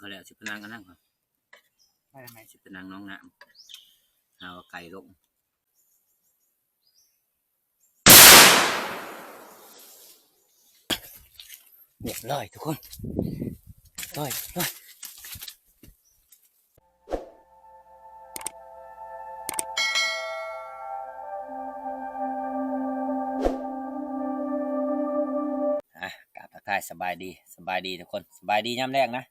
ພໍແລ້ວ ຊິໄປນັ່ງອັນນັ້ນກ່ອນ ໄປທາງໃດ? ຊິໄປນັ່ງໜອງນ້ຳ ຫາວ່າໄກ່ລົງ. ຮຽບຮ້ອຍທຸກຄົນ ຮ້ອຍ ຮ້ອຍ. ອ່ະ ກາບທັກທາຍສະບາຍດີ ສະບາຍດີທຸກຄົນ ສະບາຍດີຍາມແລງນະ.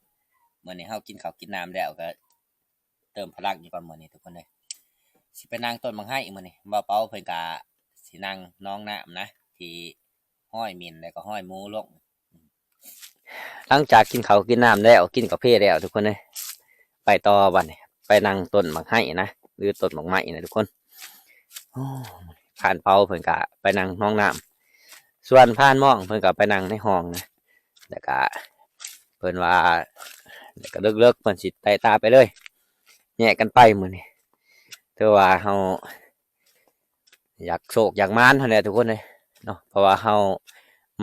ມື້ນີ້ເຮົາກິນເຂົ້າກິນນ້ຳແລ້ວ ກໍເຕີມພະລັງຢູ່ກ່ອນມື້ນີ້ທຸກຄົນເອີຍ. ຊິໄປນັ່ງຕົ້ນໝາກໄຮມື້ນີ້ ບ່າວເປົາເພິ່ນກະຊິນັ່ງໜອງນ້ຳນະ ທີ່ຮ້ອຍໝິ່ນ ແລ້ວກໍຮ້ອຍໝູລົງ. ຫຼັງຈາກກິນເຂົ້າກິນນ້ຳແລ້ວ ກິນກາເຟແລ້ວທຸກຄົນເອີຍ ໄປຕໍ່ບັດນີ້ ໄປນັ່ງຕົ້ນໝາກໄຮນະ ຫຼືຕົ້ນໝາກໄມ້ນະທຸກຄົນ. ໂອ້ ພານເປົາເພິ່ນກະໄປນັ່ງໜອງນ້ຳ ສ່ວນພານມອງເພິ່ນກະໄປນັ່ງໃນຮ່ອງນະ ແລ້ວກະເພິ່ນວ່າ ແລ້ວກະເລິກໆ ເພິ່ນຊິໄຕ່ຕາໄປເລີຍ ແຍກກັນໄປມື້ນີ້. ຖືວ່າເຮົາ ຢາກໂຊກຢາກໝານຫັ້ນແຫຼະທຸກຄົນເອີຍເນາະ ເພາະວ່າເຮົາ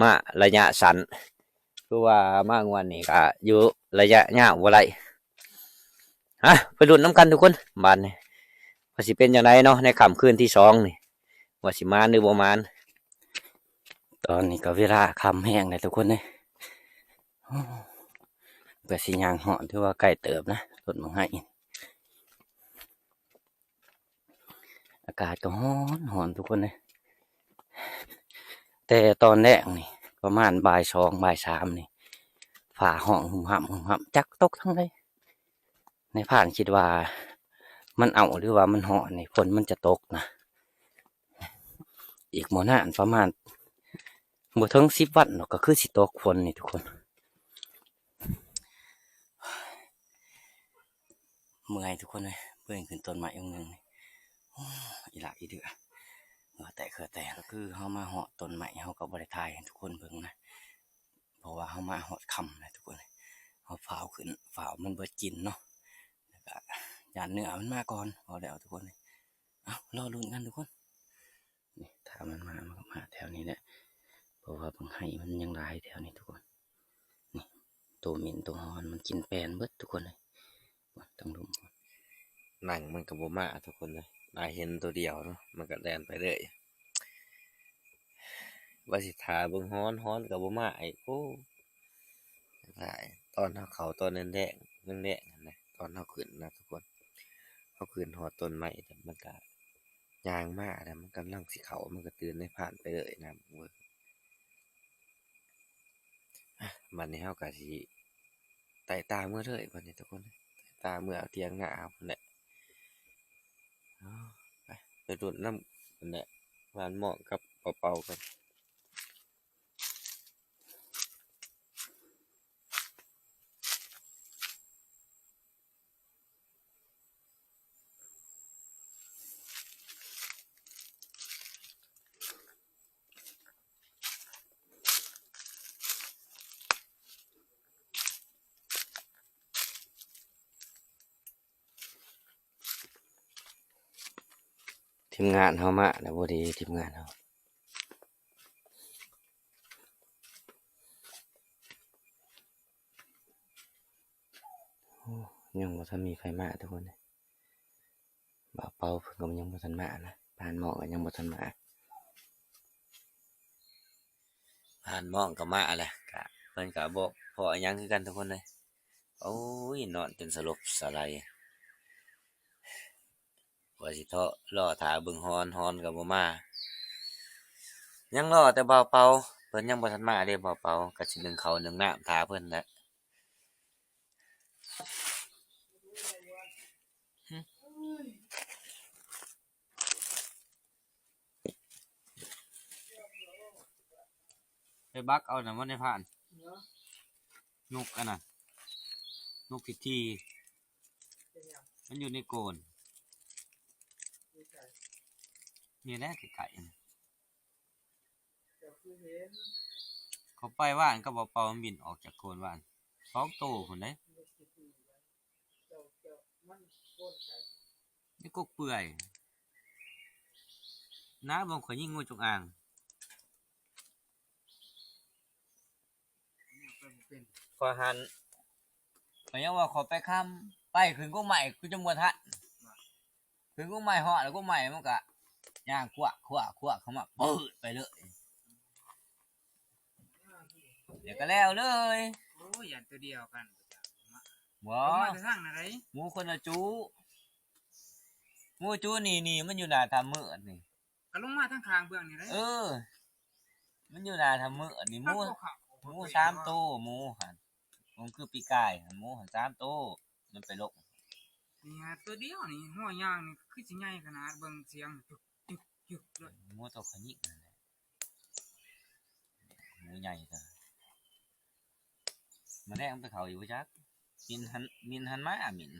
ມາໄລຍະສັ້ນ ຄືວ່າມາງວດນີ້ກະຢູ່ໄລຍະຍາວບໍ່ໄດ້. ຮະ ໄປລຸ້ນນຳກັນທຸກຄົນ ບາດນີ້ວ່າຊິເປັນຈັ່ງໃດເນາະ ໃນຄ່ຳຄືນທີສອງນີ້ ວ່າຊິໝານຫຼືບໍ່ໝານ. ຕອນນີ້ກໍເວລາຄ່ຳແຮງແລ້ວທຸກຄົນເອີຍ ເພື່ອຊິຍ່າງຮອດ ຖືວ່າໃກ້ເຕີບນະ ຕົ້ນໝາກໄຮ. ອາກາດກໍຮ້ອນ ຮ້ອນທຸກຄົນເອີຍ ແຕ່ຕອນແລງນີ້ ປະມານບ່າຍສອງ ບ່າຍສາມນີ້ ຟ້າຮ້ອງຫຶມຫຳ ຫຶມຫຳ ຈັກຕົກທາງໃດ. ນາຍພານຄິດວ່າມັນເອົາ ຫຼືວ່າມັນຮ້ອນນີ້ ຝົນມັນຈະຕົກນະ. ອີກບໍ່ນານ ປະມານບໍ່ເຖິງສິບວັນດອກ ກໍຄືຊິຕົກຝົນນີ້ທຸກຄົນ. ເມື່ອຍທຸກຄົນເອີຍ ເບິ່ງຂຶ້ນຕົ້ນໄມ້ອົງໜຶ່ງນີ້ ໂອ້ ອີຫຼາກອີເດືອ ເຫື່ອແຕກເຫື່ອແຕກ. ກໍຄືເຮົາມາຮອດຕົ້ນໄມ້ ເຮົາກໍບໍ່ໄດ້ຖ່າຍໃຫ້ທຸກຄົນເບິ່ງນະ ເພາະວ່າເຮົາມາຮອດຄ່ຳແລ້ວທຸກຄົນເອີຍ. ເຮົາຟ້າວຂຶ້ນ ຟ້າວມັນເບິດກິ່ນເນາະ ແລ້ວກໍຢ້ານເນື້ອມັນມາກ່ອນ ພໍແລ້ວທຸກຄົນເອີຍ. ເອົ້າ ລໍລຸ້ນກັນທຸກຄົນ. ນີ້ ຖ້າມັນມາ ມັນກໍມາແຖວນີ້ແຫຼະ ເພາະວ່າບັກໄຮມັນຍັງຫຼາຍແຖວນີ້ທຸກຄົນ. ນີ້ ໂຕເໝັນໂຕຮ້ອນມັນກິນແປ້ນເບິດທຸກຄົນເອີຍ ທັງລຸ່ມ. ນັ່ງມັນກໍບໍ່ມາທຸກຄົນເອີຍ ມາເຫັນໂຕດຽວເນາະ ມັນກໍແລ່ນໄປເລີຍ. ວ່າຊິຖ້າເບິ່ງຮ້ອນ ຮ້ອນກໍບໍ່ມາອີກ. ໂອ້ ຫຼາຍ ຕອນເຮົາເຂົ້າຕອນແລງໆ ແລງໆຫັ້ນນະ ຕອນເຮົາຂຶ້ນນະທຸກຄົນ ເຮົາຂຶ້ນຮອດຕົ້ນໄມ້ ມັນກະຍ່າງມາແລ້ວ ມັນກຳລັງຊິເຂົ້າ ມັນກະຕື່ນໃນພານໄປເລີຍນະ. ບັດນີ້ເຮົາກະຊິໄຕ່ຕາເມືອເລີຍ ບັດນີ້ທຸກຄົນ ໄຕ່ຕາເມືອທຽງນາເຮົາພຸ້ນແຫຼະ. ເອົາ ໄປ ໄປລຸ້ນນຳພຸ້ນແຫຼະ ພານມອງກັບເປົາໆກັນ. ທີມງານເຮົາມາແລ້ວ ພໍດີທີມງານເຮົາ. ໂອ້ ຍັງບໍ່ທັນມີໃຜມາທຸກຄົນເອີຍ ບ່າວເປົາເພິ່ນກໍຍັງບໍ່ທັນມານະ ພານໝໍ້ກໍຍັງບໍ່ທັນມາ. ພານໝໍ້ກໍມາແລ້ວ ກະເພິ່ນກໍບໍ່ພໍອີ່ຫຍັງຄືກັນທຸກຄົນເອີຍ. ໂອ້ຍ ນອນຈົນສະຫຼົບສະໄຫຼ ວ່າຊິເທາະລໍຖ້າເບິ່ງຮອນ ຮອນກໍບໍ່ມາ ຍັງລໍແຕ່ບ່າວເປົາ ເພິ່ນຍັງບໍ່ທັນມາເດ້. ບ່າວເປົາກໍຊິໜຶ້ງເຂົ້າໜຶ້ງນ້ຳຖ້າເພິ່ນແຫຼະ. ໄປບັກເອົານະ ບໍ່ໄດ້ຜ່ານ ນົກອັນນັ້ນ ນົກທີ່ ທີ່ ມັນຢູ່ໃນໂກນ ນີ້ແຫຼະໃກ້ໆ ເຂົາໄປວານກັບບ່າວເປົາ ມັນບິນອອກຈາກໂກນວານ ສອງໂຕພຸ້ນເດ້. ໃນກົກເປື່ອຍ ນ້າເບິ່ງຂ້ອຍຍິງງູຈົງອາງ ຂ້ອຍຫັ້ນ ກໍຍັງວ່າຂ້ອຍໄປຄຳ ໄປຂຶ້ນກົກໄມ້ຄືຈະບໍ່ທັນ ຂຶ້ນກົກໄມ້ ຮອດກົກໄມ້ມັນກະຍ່າງຄວັກໆໆເຂົ້າມາ ປຶດໄປເລີຍ ແລ້ວກໍແລ້ວເລີຍ. ໂອ້ຍ ຢ້ານຕົວດຽວກັນ ບໍ່ ລົງມາແຕ່ທາງໃດ? ໝູຄົນລະຈຸ ໝູຈຸນີ້ ນີ້ມັນຢູ່ໜ້າຖ້ຳມືດນີ້ ກໍລົງມາທາງຂ້າງເບື້ອງນີ້ເດ້. ເອີ ມັນຢູ່ໜ້າຖ້ຳມືດນີ້ ໝູ ໝູສາມໂຕ ໝູຫັ້ນ ມັນຄືປີກາຍຫັ້ນ ໝູຫັ້ນສາມໂຕ ມັນໄປລົງ ນີ້ຕົວດຽວນີ້ ຫົວຍາງນີ້ຄືຊິໃຫຍ່ຂະໜາດ ເບິ່ງສຽງ ຈຶກ ຈຶກ ຈຶກເລີຍ ໝູຕົວຂະຍິກນັ້ນແຫຼະ ໝູໃຫຍ່ ມື້ແລງໄປເຂົ້າຢູ່ບໍ່ຈັກ ມິນຫັ້ນ ມິນຫັ້ນມາ ມິນ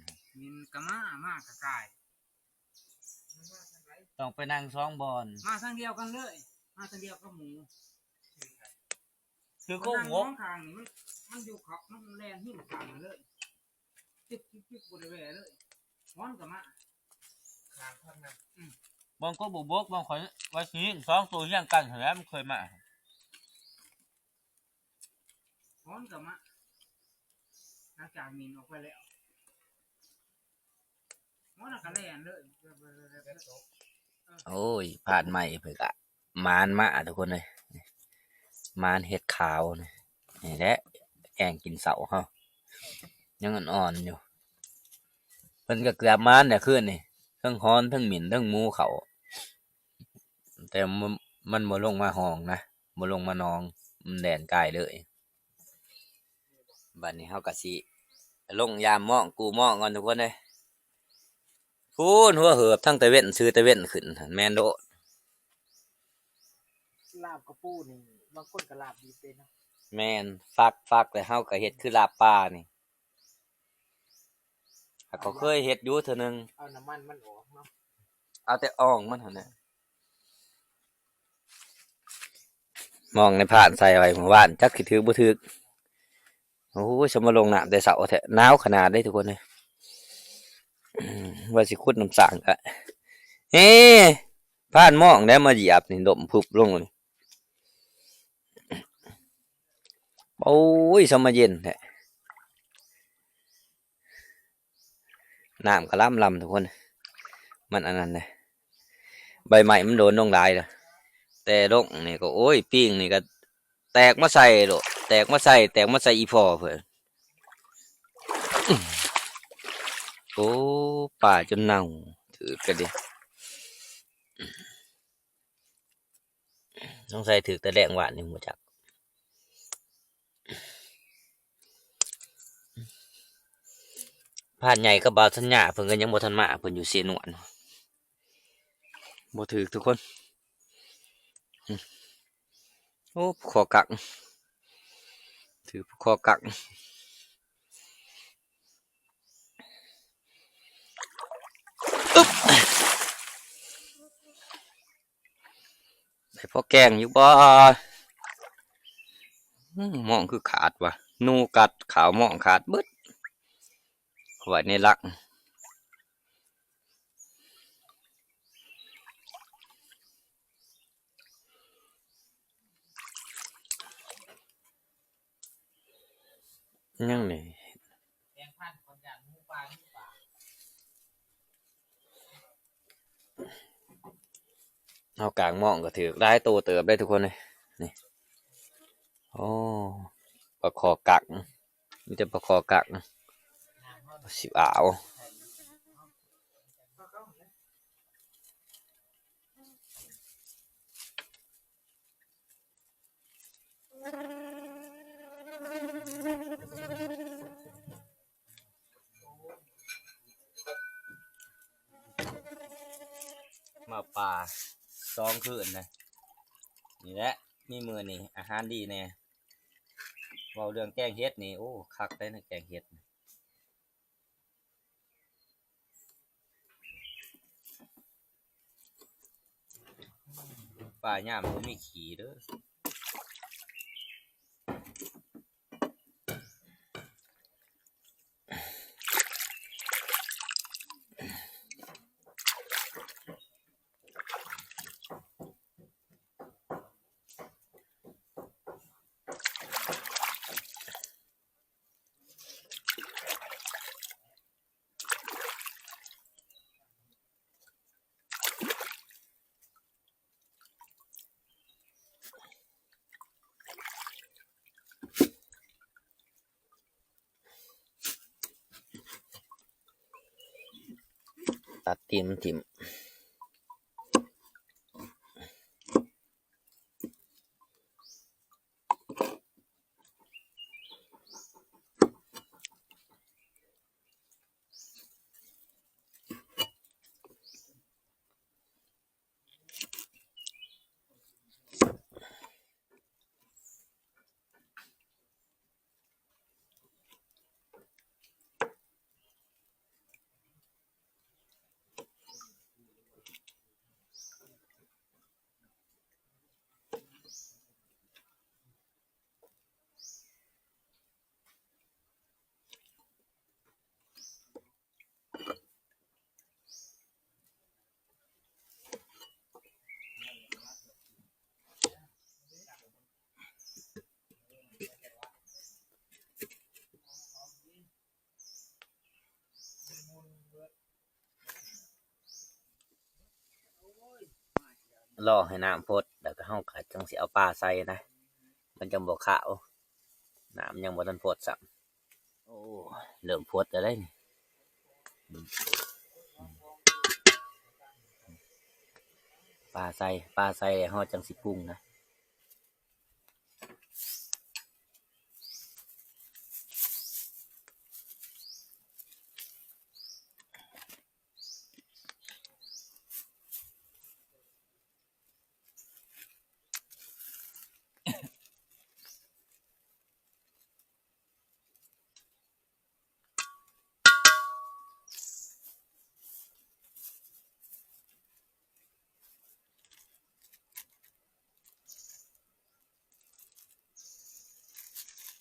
ມິນກະມາ ມາກະກາຍ ຕ້ອງໄປນັ່ງສອງບ່ອນ ມາທາງດຽວກັນເລີຍ ມາທາງດຽວກັບໝູ ຄືໂຄງຫົກ ຂ້າງນີ້ມັນ ມັນຢູ່ຂອບ ມັນແລ່ນຫິ້ມຂ້າງເລີຍ ຈຶກໆໆ ບໍ່ໄດ້ແວ່ເລີຍ ຮ້ອນກໍມາ ຂ້າງທາງນັ້ນ ອືມ ບາງຄົນບໍ່ບອກ ບາງຄົນວ່າຊິຍິງສອງໂຕຮຽງກັນຫັ້ນແຫຼະ ມັນເຄີຍມາ ຮ້ອນກໍມາ ຫຼັງຈາກໝິ່ນອອກໄປແລ້ວ ມັນກໍແລ່ນເລີຍ ໂອ້ຍ ຜ່ານໄມ້ເພິ່ນກະມານມາ ທຸກຄົນເອີຍ ມານເຫັດຂາວນີ້ ນີ້ແຫຼະ ແກງກິນເຊົ້າເຮົາ ຍັງອ່ອນໆຢູ່ ເພິ່ນກໍເກືອບມານແຫຼະຄືນນີ້ ເທິງຮ້ອນ ເທິງໝິ່ນ ເທິງໝູເຂົ້າ ແຕ່ມັນ ມັນບໍ່ລົງມາຫ້ອງນະ ບໍ່ລົງມາໜອງ ມັນແລ່ນກາຍເລີຍ. ບັດນີ້ເຮົາກໍຊິລົງຢາມມອງ ກູ້ມອງກ່ອນ ທຸກຄົນເອີຍ. ພຸ້ນ ຫົວເຫີບ ທັງຕາເວັນ ຊື່ຕາເວັນຂຶ້ນຫັ້ນ ແມ່ນໂລດ. ລາບກະປູນີ້ ບາງຄົນກໍລາບດີເດ້ເນາະ. ແມ່ນ ຟັກ ຟັກ ແລ້ວເຮົາກໍເຮັດຄືລາບປານີ້. ຫາກກໍເຄີຍເຮັດຢູ່ເທື່ອໜຶ່ງ ເອົານ້ຳມັນມັນອອກເນາະ ເອົາແຕ່ອ່ອງມັນຫັ້ນແຫຼະ. ມອງໃນພານໃສ່ໄວ້ມື້ວານ ຈັກຊິຖືກບໍ່ຖືກ. ໂອ້ຍ ສະມາລົງນ້ຳແຕ່ເຊົ້າແທ້ ໜາວຂະໜາດເດ້ທຸກຄົນເອີຍ. ວ່າຊິຂຸດນ້ຳສ້າງກະ ເອີ ພານມອງໄດ້ມາຢຽບນີ້ ລົ້ມພຶບລົງນີ້. ໂອ້ຍ ສະມາເຢັນແທ້. ນ້ຳກໍລຳໆ ທຸກຄົນ ມັນອັນນັ້ນເດ້ ໃບໄມ້ມັນໂດນລົງຫຼາຍແລ້ວ ແຕ່ລົງນີ້ກໍ ໂອ້ຍ ປີງນີ້ກໍແຕກມາໃສ່ໂລດ ແຕກມາໃສ່ ແຕກມາໃສ່ອີ່ພໍ່ເພິ່ນ. ໂອ້ ປາຈົນເນົ່າ ຖືກກະເດ້. ສົງໄສຖືກແຕ່ແລງວານນີ້ ບໍ່ຈັກ. ພານໃຫຍ່ກັບບ່າວສັນຍາ ເພິ່ນກໍຍັງບໍ່ທັນມາ ເພິ່ນຢູ່ເຊນວນ ບໍ່ຖືກທຸກຄົນ. ໂອ້ ຜູ້ຂໍກັກ ຖືກຜູ້ຂໍກັກ. ອຶບ ໄດ້ພໍແກງຢູ່ບໍ່? ອືມ ມອງຄືຂາດວ່າ ໜູກັດຂາວມອງຂາດເບິດ ເອົາໄວ້ໃນຫຼັກ. ຍັງນີ້ ເຮົາກາງມອງກໍຖືກຫຼາຍໂຕເຕີບເດ້ທຸກຄົນເອີຍ ນີ້. ໂອ້ ປາຄໍກັກ ມີແຕ່ປາຄໍກັກ ຊິເອົາ. ມາປ່າສອງຄືນນະ ນີ້ແຫຼະ ມີມື້ນີ້ອາຫານດີແດ່. ເວົ້າເລື່ອງແກງເຫັດນີ້ ໂອ້ ຄັກໄດ໋ນະ ແກງເຫັດ. ປ່າຍາມບໍ່ມີຂີ້ເດີ. ມ ຕັດຕີນມັນຖິ້ມ. ລໍໃຫ້ນ້ຳຟົດ ແລ້ວກໍເຮົາກໍຈັ່ງຊິເອົາປາໃສ່ນະ ມັນຈັ່ງບໍ່ຂາວ ນ້ຳຍັງບໍ່ທັນຟົດຊ້ຳ. ໂອ້ ເລີ່ມຟົດແລ້ວເດ້ນີ້ ປາໃສ່ ປາໃສ່ແລ້ວເຮົາຈັ່ງຊິປຸງນະ.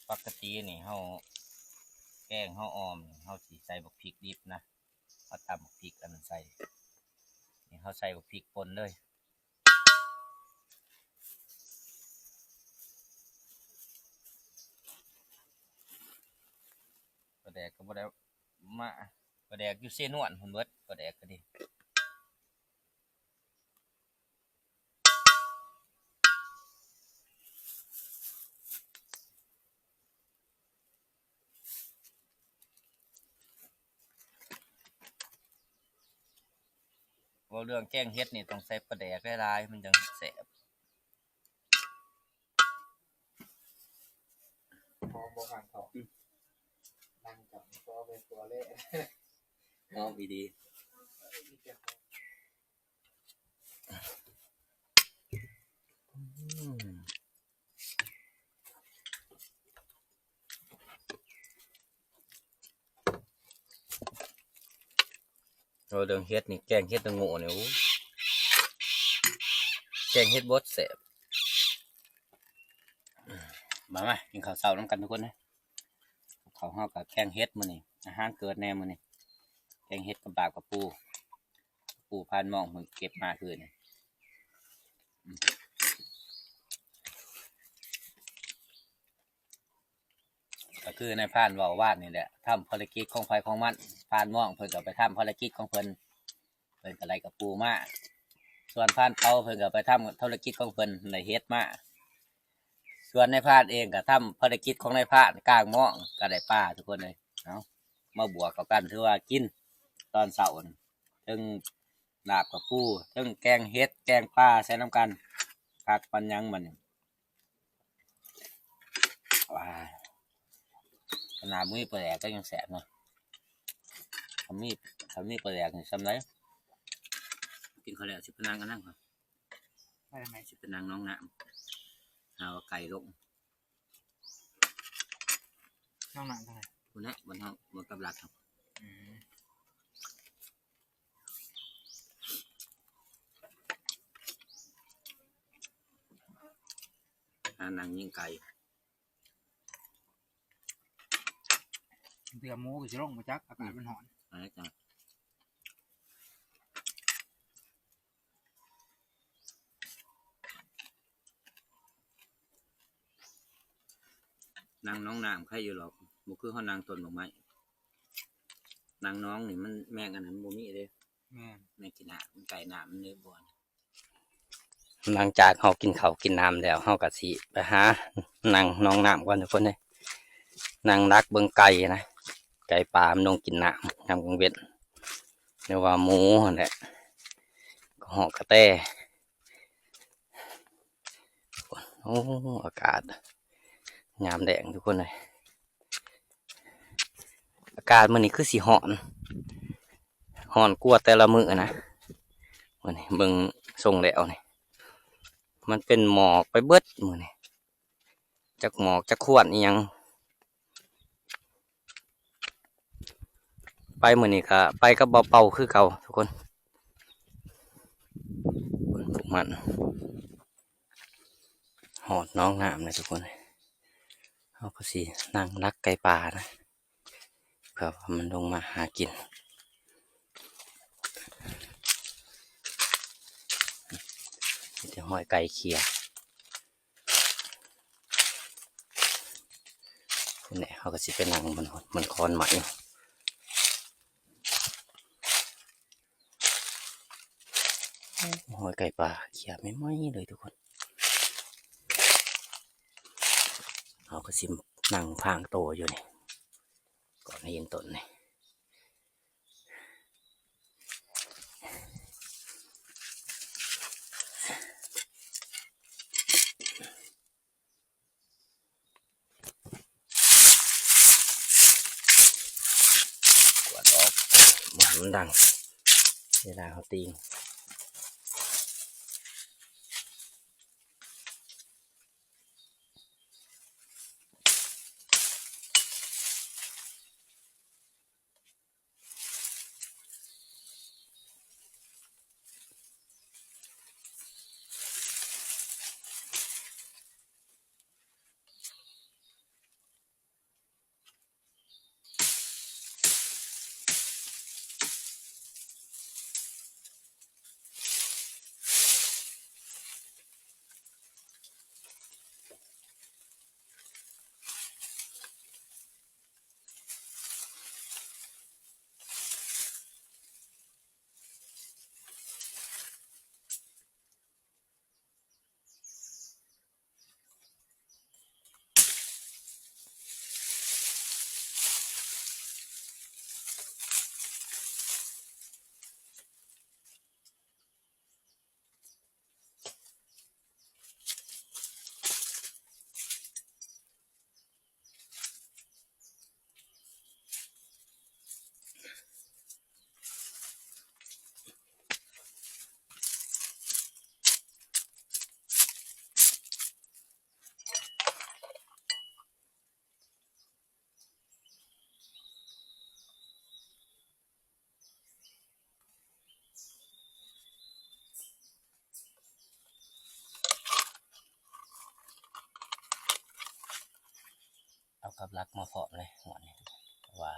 ປົກກະຕິນີ້ເຮົາ ແກງເຮົາອ່ອມ ເຮົາຊິໃສ່ບັກພິກດິບນະ ເຮົາຕຳບັກພິກອັນນັ້ນໃສ່ ນີ້ເຮົາໃສ່ບັກພິກປົ່ນເລີຍ. ປາແດກກໍບໍ່ໄດ້ມາ ປາແດກຢູ່ເຊນວນພຸ້ນເບິດ ປາແດກກໍດີ. ເວົ້າເລື່ອງແກງເຫັດນີ້ຕ້ອງໃສ່ປາແດກຫຼາຍໆ ມັນຈັ່ງແຊບ. ຫອມບໍ່ ຫາງເຂົ້າ ອືມ ນັ່ງກັບ ກໍເປັນຕົວເລະ ຫອມອີ່ຫຼີ. ອືມ ເວົ້າເລື່ອງເຫັດນີ້ ແກງເຫັດລະໂງນີ້ ໂອ້ ແກງເຫັດບົດແຊບ. ມາ ມາກິນເຂົ້າເຊົ້ານຳກັນທຸກຄົນເດີ. ເຂົ້າເຮົາກໍແກງເຫັດມື້ນີ້ ອາຫານເກີດແດ່ມື້ນີ້ ແກງເຫັດກັບລາບກະປູ. ປູພານມອງເພິ່ນເກັບມາຄືນນີ້ ອືມ ກໍຄືນາຍພານເວົ້າວານນີ້ແຫຼະ ທຳພາລະກິດຂອງໃຜຂອງມັນ. ພານມອງເພິ່ນກໍໄປທຳພາລະກິດຂອງເພິ່ນ ເພິ່ນກໍໄດ້ກະປູມາ. ສ່ວນພານເປົາເພິ່ນກໍໄປທຳທຸລະກິດຂອງເພິ່ນ ໄດ້ເຫັດມາ. ສ່ວນນາຍພານເອງກໍທຳພາລະກິດຂອງນາຍພານ ກາງມອງກໍໄດ້ປາທຸກຄົນເອີຍ. ເອົາ ມາບວກເຂົ້າກັນ ຖືວ່າກິນຕອນເຊົ້ານີ້ ເທິງລາບກະປູ ເທິງແກງເຫັດ ແກງປາໃສ່ນຳກັນ ຄັກປານຫຍັງບັດນີ້. ວ້າ ຂະໜາດບໍ່ມີປາແດກກໍຍັງແຊບເນາະ. ຄັນມີ ຄັນມີປາແດກນີ້ສ່ຳໃດ. ກິນເຂົ້າແລ້ວຊິໄປນັ່ງອັນນັ້ນກ່ອນ ໄປທາງໃດ? ຊິໄປນັ່ງໜອງນ້ຳ ຫາວ່າໄກລົງ. ໜອງນ້ຳທາງໃດ? ພຸ້ນແຫຼະ ບ້ານເຮົາ ເມືອງກັບລັດ. ອືມ ຫານັ່ງຍິງໄກ່. ເທື່ອໝູກໍຊິລົງບໍ່ຈັກ ອາກາດມັນຮ້ອນ. ອືມ ອາຈານ ນັ່ງໜອງນ້ຳໄຄຢູ່ດອກ ບໍ່ຄືເຮົານັ່ງຕົ້ນໝາກໄມ້. ນັ່ງໜອງນີ້ມັນແມງອັນນັ້ນບໍ່ມີເດ້. ແມ່ນ ແມ່ນກິນນ້ຳ ມັນໃກ້ນ້ຳ ມັນເລີຍບໍ່. ຫຼັງຈາກເຮົາກິນເຂົ້າກິນນ້ຳແລ້ວ ເຮົາກໍຊິໄປຫານັ່ງໜອງນ້ຳກ່ອນທຸກຄົນເອີຍ. ນັ່ງດັກເບິ່ງໄກ່ນະ ໄກ່ປ່າມັນລົງກິນນ້ຳຍາມກາງເວັນ. ຫຼືວ່າໝູຫັ້ນແຫຼະ ກະຮອກກະແຕ. ໂອ້ ອາກາດຍາມແລງທຸກຄົນເອີຍ ອາກາດມື້ນີ້ຄືຊິຮ້ອນ ຮ້ອນກວ່າແຕ່ລະມື້ນະ. ມື້ນີ້ເບິ່ງຊົງແລ້ວນີ້ ມັນເປັນໝອກໄປເບິດມື້ນີ້ ຈັກໝອກຈັກຄວັນອີ່ຫຍັງ. ໄປມື້ນີ້ກະໄປກັບບ່າວເປົາຄືເກົ່າທຸກຄົນ. ເບິ່ງພວກມັນ ຮອດໜອງນ້ຳແລ້ວທຸກຄົນ ເຮົາກະຊິນັ່ງດັກໄກ່ປ່ານະ ເພື່ອວ່າມັນລົງມາຫາກິນ. ມີແຕ່ຮອຍໄກ່ເຂ່ຍ. ພຸ້ນແຫຼະ ເຮົາກະຊິໄປນັ່ງມັນ ມັນຄອນໃໝ່. ຮອຍໄກ່ປ່າເຂ່ຍໃໝ່ໆເລີຍທຸກຄົນ. ເຮົາກະຊິນັ່ງພາງໂຕຢູ່ນີ້ ກ່ອນຫີນຕົ້ນນີ້. ກວາດອອກ ບໍ່ໃຫ້ມັນດັງ ເວລາເຮົາຕີງ. ເອົາກັບຫຼັກມາພ້ອມເລີຍງວດນີ້ ເພາະວ່າ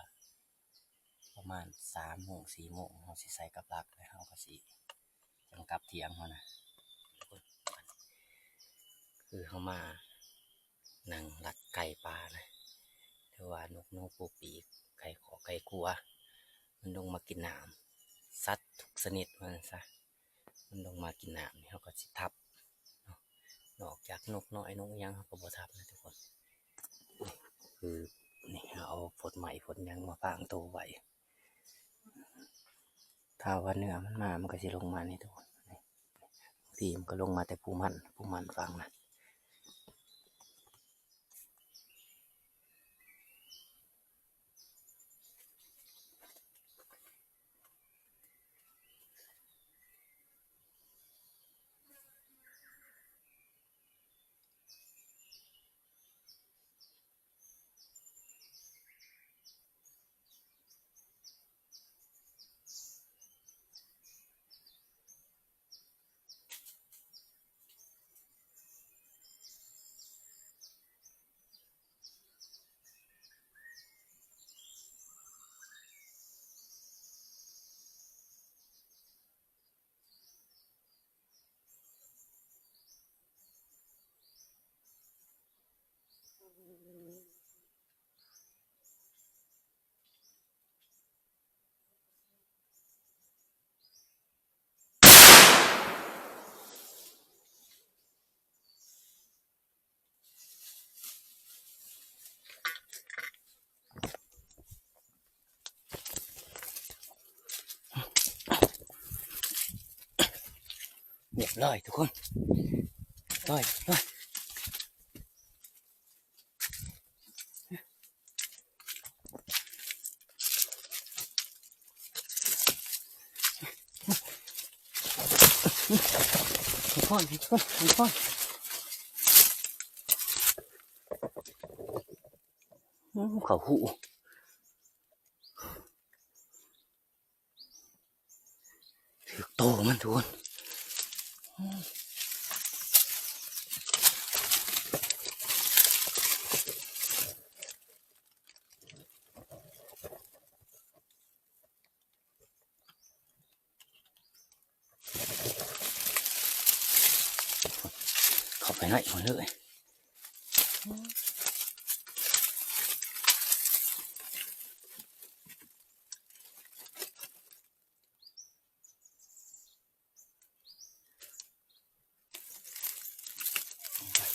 ປະມານສາມໂມງ ສີ່ໂມງ ເຮົາຊິໃສ່ກັບຫຼັກ ແລ້ວເຮົາກະຊິຈັ່ງກັບຖຽງເຮົານະ. ຄືເຮົາມາ ນັ່ງລັກໄກ່ປ່ານະ ຫຼືວ່ານົກໜູປູປີກ ໄກ່ຂໍໄກ່ກົວ ມັນລົງມາກິນນ້ຳ ສັດທຸກຊະນິດວ່າຊັ້ນຊະ ມັນລົງມາກິນນ້ຳນີ້ ເຮົາກະຊິທັບເນາະ. ນອກຈາກນົກນ້ອຍນົກອີ່ຫຍັງ ເຮົາກະບໍ່ທັບນະທຸກຄົນ. ນີ້ຄື ນີ້ເຮົາເອົາຟົດໄມ້ຟົດຫຍັງມາພາງໂຕໄວ້ ຖ້າວ່າເນື້ອມັນມາ ມັນກະຊິລົງມານີ້ທຸກຄົນ. ນີ້ ບາງທີມັນກະລົງມາແຕ່ພູມັນ ພູມັນຝັ່ງນັ້ນ. ໄດ້ທຸກຄົນ ໄດ້ ໄດ້ ຄ່ອຍໆ ຄ່ອຍໆ ຄ່ອຍໆ ໂອ້ ເຂົ້າຫູ ຖືກໂຕມັນທຸກຄົນ ເຂົ້າໄປໃນໝົດເລີຍ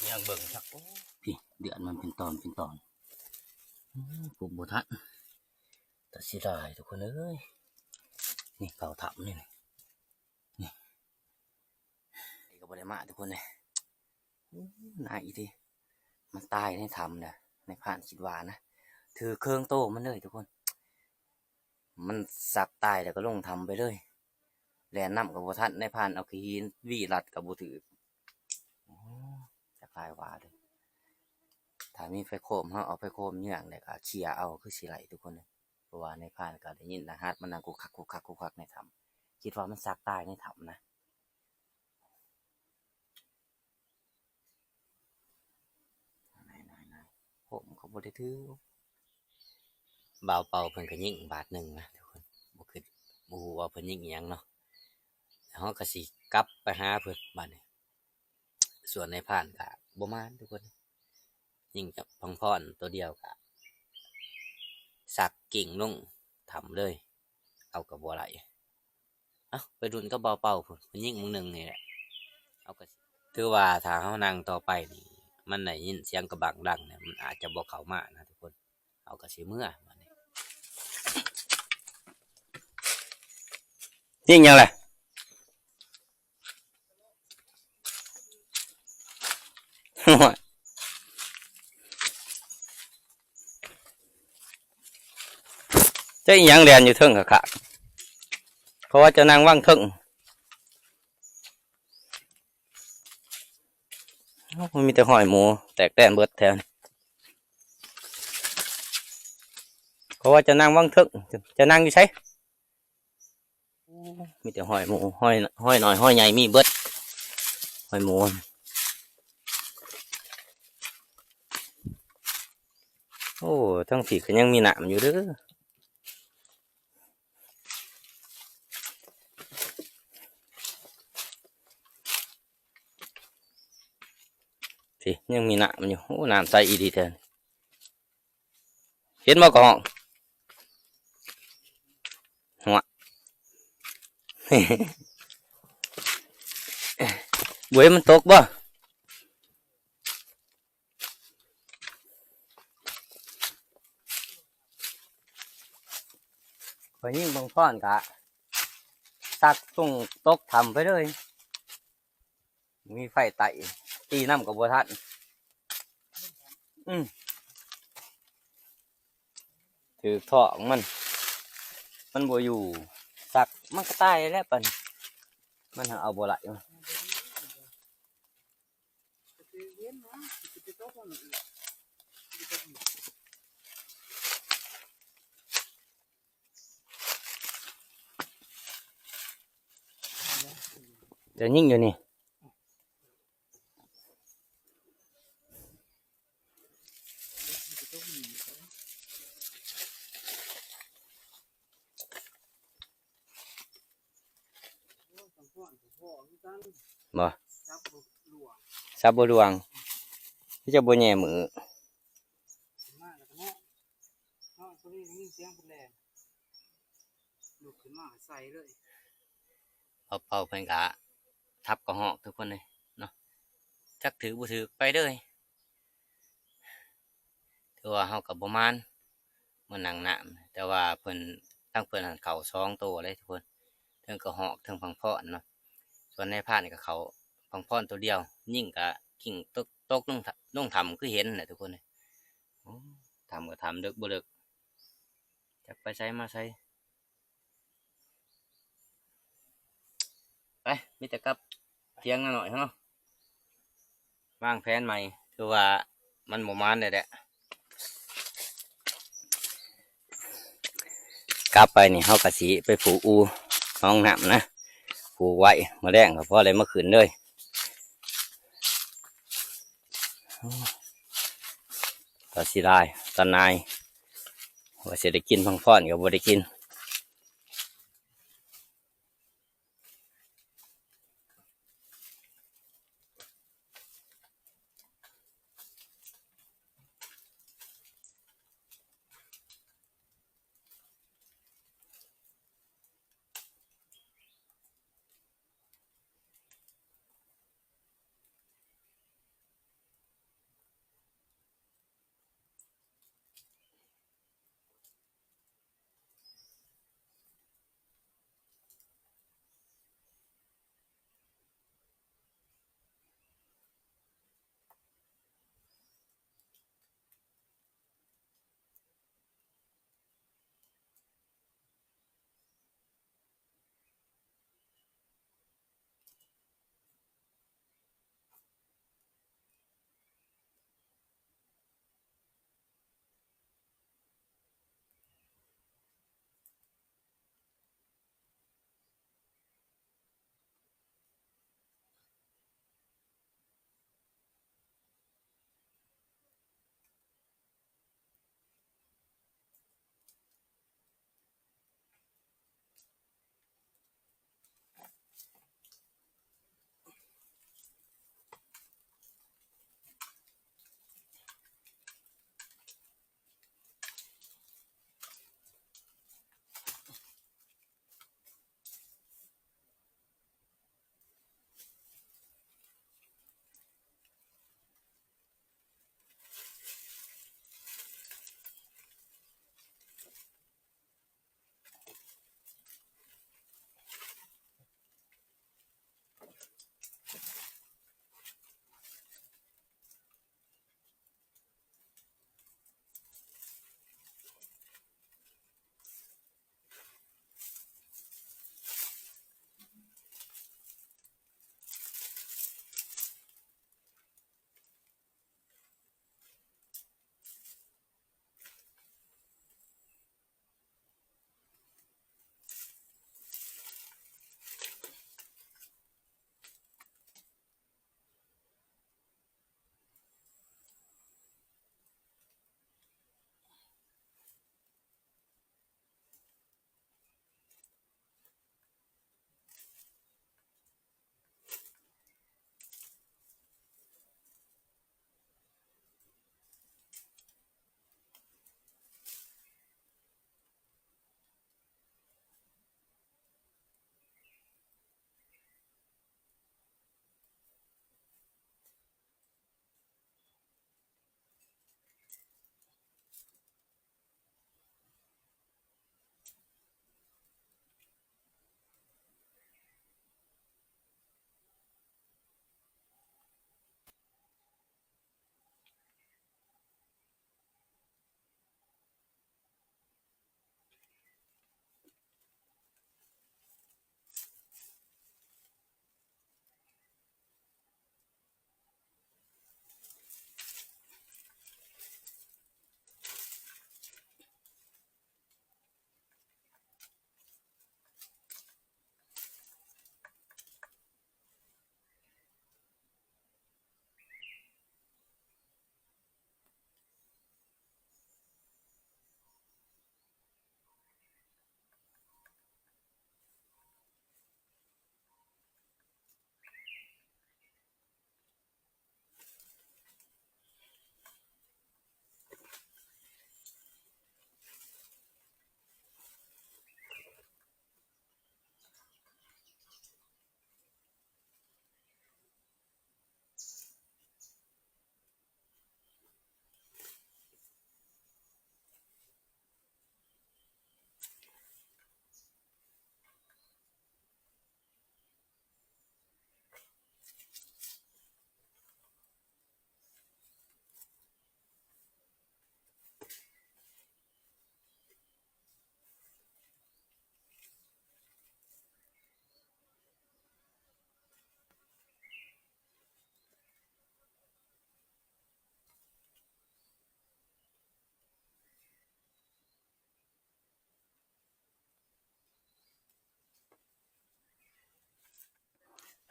ຍ່າງເບິ່ງຄັກ ໂອ້ ພີ້ ເດືອນມັນເປັນຕອນເປັນຕອນ ອືມ ປຸບບໍ່ທັນ ຕາເສຍດາຍທຸກຄົນເອີຍ ນີ້ເຂົ້າຖ້ຳນີ້ ນີ້ ນີ້ກໍບໍ່ໄດ້ມາທຸກຄົນເອີຍ ໂອ້ ນາຍອີ່ຕິ ມັນຕາຍໃນຖ້ຳນະ ນາຍພານຄິດວ່ານະ ຖືກເຄິ່ງໂຕມັນເລີຍທຸກຄົນ ມັນສັກຕາຍແລ້ວກໍລົງຖ້ຳໄປເລີຍ ແລ່ນນຳກໍບໍ່ທັນ ນາຍພານເອົາຂີ້ຫີນຫວີລັດກໍບໍ່ຖືກ ໂອ້ ຈັກຫຼາຍວ່າເດີ້ ຖ້າມີໄຟໂຄມ ເຮົາເອົາໄຟໂຄມເຍືອງ ແລ້ວກໍເຂ່ຍເອົາ ຄືຊິໄດ້ທຸກຄົນເອີຍ ເພາະວ່ານາຍພານກໍໄດ້ຍິນລະຫັດມັນນັ່ງກຸກຄັກ ກຸກຄັກ ກຸກຄັກໃນຖ້ຳ ຄິດວ່າມັນສັກຕາຍໃນຖ້ຳນະ. ໂອ້ ມັນກໍບໍ່ໄດ້ຖືກ ບ່າວເປົ່າເພິ່ນກໍຍິງບາດໜຶ່ງນະທຸກຄົນ ບໍ່ຄິດ ບໍ່ຮູ້ວ່າເພິ່ນຍິງອີ່ຫຍັງເນາະ ເຮົາກໍຊິກັບໄປຫາເພິ່ນບາດນີ້ ສ່ວນນາຍພານກໍບໍ່ມານທຸກຄົນ ຍິງກັບພັງພອນຕົວດຽວກໍສັກກິ້ງລົງຖ້ຳເລີຍ ເອົາກໍບໍ່ໄດ້. ເອົ້າ ໄປລຸ້ນກັບບ່າວເປົ່າພຸ້ນ ເພິ່ນຍິງມື້ໜຶ່ງນີ້ແຫຼະ ເຮົາກໍ ຖືວ່າຖ້າເຮົານັ່ງຕໍ່ໄປນີ້ ມັນໄດ້ຍິນສຽງກະບັງດັງນີ້ ມັນອາດຈະບໍ່ເຂົ້າມານະທຸກຄົນ ເຮົາກໍຊິເມືອບາດນີ້ ຍິງຫຍັງລະ? ໂອ້ຍ ຈັກອີ່ຫຍັງແລ່ນຢູ່ເທິງຄັກໆ ເພາະວ່າຈະນັ່ງວັງເທິງ ໂອ້ ມີແຕ່ຮອຍໝູແຕກແຕນເບິດແຖວນີ້ ເພາະວ່າຈະນັ່ງວັງເທິງ ຈະນັ່ງຢູ່ໃສ? ໂອ້ ມີແຕ່ຮອຍໝູ ຮອຍ ຮອຍນ້ອຍ ຮອຍໃຫຍ່ມີເບິດ ຮອຍໝູ ໂອ້ ທາງພີ້ກໍຍັງມີນ້ຳຢູ່ເດີ້ ພີ້ ຍັງມີນ້ຳຢູ່ ໂອ້ ນ້ຳໃສອີ່ຫຼີແທ້. ເຫັນບໍ່ກະຮອກ ຫົວ ບໍ່ເຫັນມັນຕົກບໍ່? ຂ້ອຍຍິງບັງພອນກະສັກຕົງຕົກຖ້ຳໄປເລີຍ. ມີໄຟໄຕ້ ຕີນຳກໍບໍ່ທັນ ອື ຖືກທ້ອງມັນ ມັນບໍ່ຢູ່ ສັກມັນກໍຕາຍແລ້ວປານນີ້ ມັນຫາເອົາບໍ່ໄດ້ ຈະຍິງຢູ່ນີ້ ບໍ່ ສັບບໍ່ຫຼວງ ຄືຈະບໍ່ແຍ່ມື ລຸກຂຶ້ນມາໃສ່ເລີຍ ເປົ່າໆ ເພິ່ນກະທັບກະຮອກທຸກຄົນເລີຍເນາະ ຈັກຖືກບໍ່ຖືກໄປເລີຍ ຖືວ່າເຮົາກໍບໍ່ໝານ ມານັ່ງນ້ຳ ແຕ່ວ່າເພິ່ນ ທາງເພິ່ນຫັ້ນເຂົ້າສອງໂຕເລີຍທຸກຄົນ ເທິງກະຮອກ ເທິງພັງພອນເນາະ ຕອນນາຍພານກໍເຂົ້າພັງພອນໂຕດຽວ ຍິງກໍກິ້ງຕົກ ຕົກລົງ ລົງຖ້ຳຄືເຫັນນະທຸກຄົນເອີຍ. ໂອ້ ຖ້ຳກໍຖ້ຳເລິກບໍ່ເລິກ ຈັກໄປໃສມາໃສ. ໄປ ມີແຕ່ກັບຖຽງນານ້ອຍເຮົາເນາະ ວາງແຜນໃໝ່ ຄືວ່າມັນບໍ່ໝານແລ້ວແຫຼະ. ກັບໄປນີ້ເຮົາກໍຊິໄປຜູກອູ່ໜອງນ້ຳນະ ຜູກໄວ້ ມື້ແລງກໍພໍໄດ້ມາຂຶ້ນເລີຍ. ກໍເສຍດາຍຕາໜ່າຍ ວ່າຊິໄດ້ກິນພັງພອນກໍບໍ່ໄດ້ກິນ.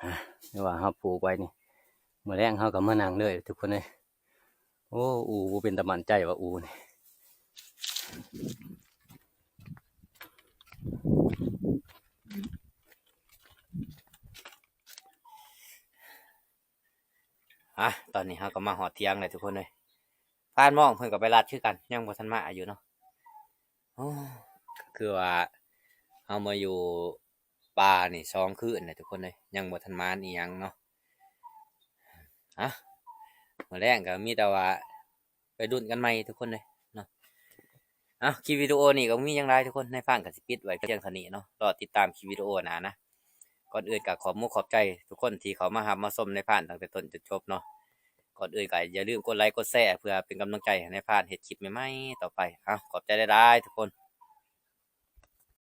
ອ່າ ຫຼືວ່າເຮົາປູກໄວ້ນີ້ ມື້ແລງເຮົາກໍມານັ່ງເລີຍທຸກຄົນເອີຍ. ໂອ້ ອູ່ ບໍ່ເປັນຕາໝັ້ນໃຈວ່າອູ່ນີ້. ອ່ະ ຕອນນີ້ເຮົາກໍມາຮອດຖຽງແລ້ວທຸກຄົນເອີຍ. ພານມອງເພິ່ນກໍໄປລັດຄືກັນ ຍັງບໍ່ທັນມາຢູ່ເນາະ. ໂອ້ ກໍຄືວ່າເຮົາມາຢູ່ປ່ານີ້ສອງຄືນແລ້ວທຸກຄົນເອີຍ ຍັງບໍ່ທັນໝານອີ່ຫຍັງເນາະ. ອ່ະ ມື້ແລງກໍມີແຕ່ວ່າໄປລຸ້ນກັນໃໝ່ທຸກຄົນເອີຍເນາະ. ເອົ້າ ຄລິບວິດີໂອນີ້ກໍບໍ່ມີຫຍັງຫຼາຍທຸກຄົນ ນາຍພານກໍຊິປິດໄວ້ພຽງເທົ່ານີ້ເນາະ. ລໍຕິດຕາມຄລິບວິດີໂອໜ້ານະ. ກ່ອນອື່ນກໍຂອບມຸກຂອບໃຈທຸກຄົນທີ່ເຂົ້າມາຮັບມາຊົມນາຍພານຕັ້ງແຕ່ຕົ້ນຈົນຈົບເນາະ. ກ່ອນອື່ນກໍຢ່າລືມກົດໄລກົດແຊເພື່ອເປັນກຳລັງໃຈໃຫ້ນາຍພານເຮັດຄລິບໃໝ່ໆຕໍ່ໄປ. ເອົ້າ ຂອບໃຈຫຼາຍໆທຸກຄົນ.